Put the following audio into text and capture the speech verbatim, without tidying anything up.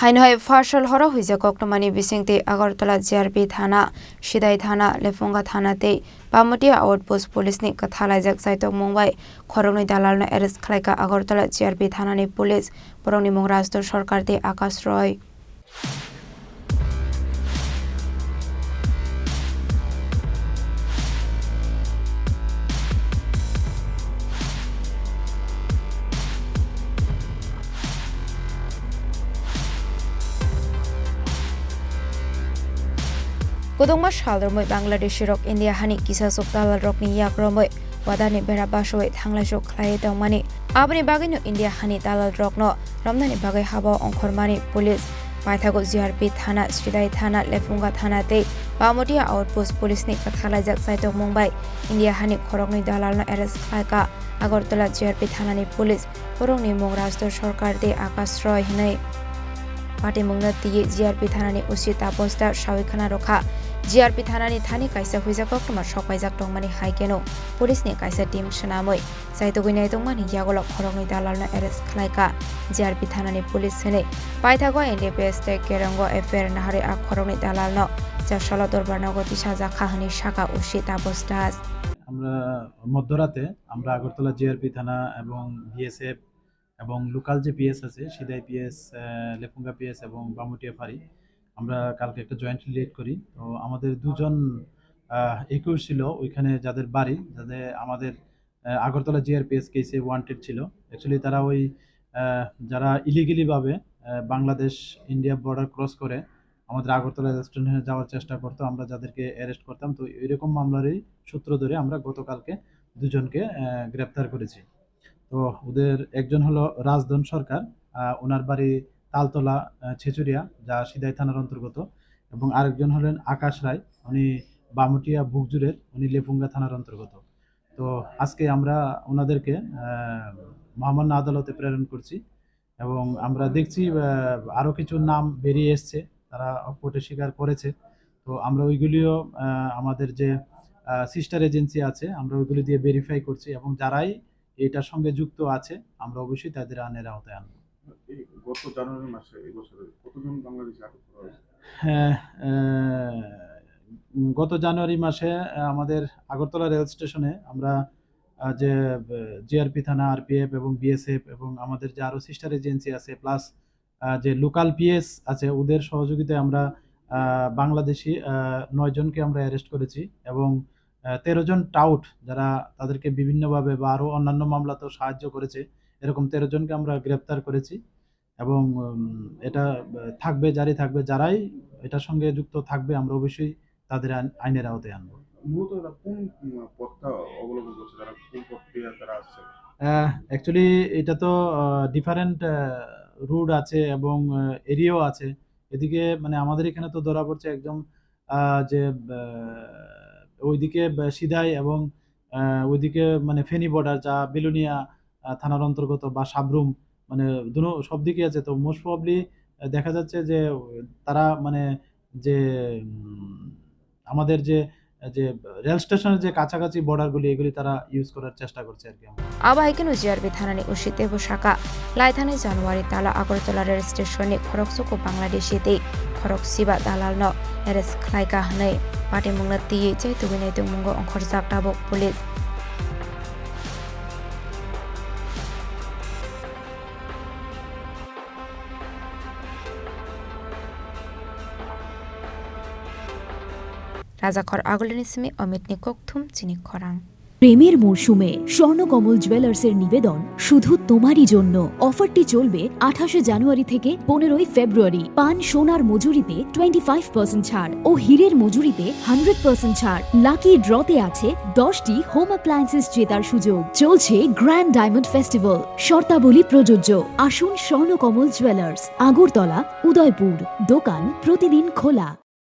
Haino hai pharsal horo huijak koktwmani bisingtwi Agartala G R P thana, Sidai thana, Lephunga thana tei Pamutia outpost police ni kwthalaijak chaitokmung bai khoroknwi dalalno arrest khlaikha Agartala G R P thanani police, borokni mung Rajdu Sarkar tei Akash Roy. Kwdwngma sal romwi Bangladeshi rok India hani kisa sok dalal rokni yak romwi wadarni bera basowi thanglaisu khlaiwi tongmani. Aboni bagwino India hani dalal rokno romnani bagwi haba ongkhormani police paithago G R P thana, Sidai thana, Lephunga thana tei Pamutia outpost police ni kwthalaijak chaitokmung bai India hani khoroknwi dalalno arrest khlaikha Agartala G R P thanani police. Borokni mung Rajdu Sarkar tei Akash Roy hinwi. Patimungno twiwi G R P thanani O C Taposh Das sawi khna rwkha. G R P thanani thani kaisa huijak koktwma sokpaijak tongmani hai kheno police ni kaisa team swnamwi chaitugwi naitokmani yagulo khoroknwi dalalno arrest khlaikha G R P thanani police hinwi. Paithago N D P S tei Kerongo F I R naharwi a khoroknwi dalalno Charsalo dorbar nogo tisajakha hinwi sakha O C Taposh Das. আমরা মধ্যরাতে আমরা আগরতলা জিআরপি থানা এবং বিএসএফ এবং লোকাল যে পিএস আছে, সিদাই পিএস, আহ, লেফুঙ্গা পিএস এবং বামুটিয়া ফাঁড়ি, আমরা কালকে একটা জয়েন্টলি রেড করি। তো আমাদের দুজন, আহ, একিউজ ছিল ওইখানে, যাদের বাড়ি, যাদের আমাদের, আহ, আগরতলা জিআরপিএস কেসে ওয়ান্টেড ছিল। অ্যাকচুয়ালি তারা ওই, আহ, যারা ইলিগালি ভাবে, আহ, বাংলাদেশ ইন্ডিয়া বর্ডার ক্রস করে আমাদের আগরতলা রেল স্টেশনে যাওয়ার চেষ্টা করতো, আমরা যাদেরকে অ্যারেস্ট করতাম। তো এরকম মামলারই সূত্র ধরে আমরা গতকালকে দুজনকে, আহ, গ্রেপ্তার করেছি। তো ওদের একজন হলো রাজধন সরকার, আহ, ওনার বাড়ি তালতলা, আহ, ছেচুরিয়া, যা সিদাই থানার অন্তর্গত, এবং আরেকজন হলেন আকাশ রায়, উনি বামুটিয়া বুকজুরের, উনি লেফুঙ্গা থানার অন্তর্গত। তো আজকে আমরা ওনাদেরকে, আহ, মহামান্য আদালতে প্রেরণ করছি এবং আমরা দেখছি, আহ, আরো কিছু নাম বেরিয়ে এসছে, তারা কোর্টে স্বীকার করেছে। তো আমরা ওইগুলিও, আহ, আমাদের যে, আহ, সিস্টার এজেন্সি আছে, আমরা ওইগুলি দিয়ে ভেরিফাই করছি এবং যারাই এটার সঙ্গে যুক্ত আছে, আমরা অবশ্যই তাদের আইনের আওতায় আনবো। এই গত জানুয়ারি মাসে, এই বছরে কতজন বাংলাদেশি আটক করা হয়েছে? হ্যাঁ, আহ, উম, গত জানুয়ারি মাসে, আহ, আমাদের আগরতলা রেল স্টেশনে আমরা, আহ, যে, আহ, জিআরপি থানা, আরপিএফ এবং বিএসএফ এবং আমাদের যে আরো সিস্টার এজেন্সি আছে, প্লাস, আহ, যে লোকাল পিএস আছে, ওদের সহযোগিতায় আমরা, আহ, বাংলাদেশি, আহ, নয় জনকে আমরা অ্যারেস্ট করেছি এবং, আহ, তেরো জন টাউট, যারা তাদেরকে বিভিন্নভাবে বা আরো অন্যান্য মামলাতেও সাহায্য করেছে, এরকম তেরো জনকে আমরা গ্রেপ্তার করেছি। এবং, উম, এটা, আহ, থাকবে, জারি থাকবে। যারাই এটার সঙ্গে যুক্ত থাকবে, আমরা অবশ্যই তাদের আইন-, আইনের আওতায় আনবো। মূলত এরা কোন, উম, পথটা অবলম্বন করছে, তারা কোন পথ দিয়ে তারা আসছে? আহ, অ্যাকচুয়ালি এটা তো, আহ, ডিফারেন্ট, আহ, রুট আছে এবং, আহ, এরিয়াও আছে। এদিকে মানে আমাদের এখানে তো ধরা পড়ছে একদম, আহ, যে, আহ, ওইদিকে, আহ, সিদাই এবং, আহ, ওইদিকে মানে ফেনী বর্ডার, যা বিলোনিয়া, আহ, থানার অন্তর্গত বা সাবরুম, মানে দুনো সব দিকে আছে। তো মোস্ট প্রবাবলি দেখা যাচ্ছে যে তারা মানে যে, উম, আমাদের যে, যে রেল স্টেশনের যে কাছাকাছি বর্ডারগুলি, এগুলি তারা ইউজ করার চেষ্টা করছে আর কি। Abo hai kheno G R P thanani O C teibo sakha, laithani January tala Agartala rail station ni khoroksa ko Bangladeshi tei khorok siba dalalno arrest khlaikha hwnwi patimungno twiwi chaitugwi naitongmungo ongkhorjak tabuk police. Rajakhor Agulini simi Omitni kokthum chini khorang. প্রেমের মরশুমে স্বর্ণকমল জুয়েলার্সের নিবেদন শুধু তোমারই জন্য। অফারটি চলবে আঠাশে জানুয়ারি থেকে পনেরোই ফেব্রুয়ারি। পান সোনার মজুরিতে টোয়েন্টি ফাইভ পার্সেন্ট ছাড় ও হীরের মজুরিতে হান্ড্রেড পার্সেন্ট ছাড়। লাকি ড্রতে আছে দশটি হোম অ্যাপ্লায়েন্সেস জেতার সুযোগ। চলছে গ্র্যান্ড ডায়মন্ড ফেস্টিভ্যাল, শর্তাবলী প্রযোজ্য। আসুন স্বর্ণকমল জুয়েলার্স, আগরতলা, উদয়পুর। দোকান প্রতিদিন খোলা।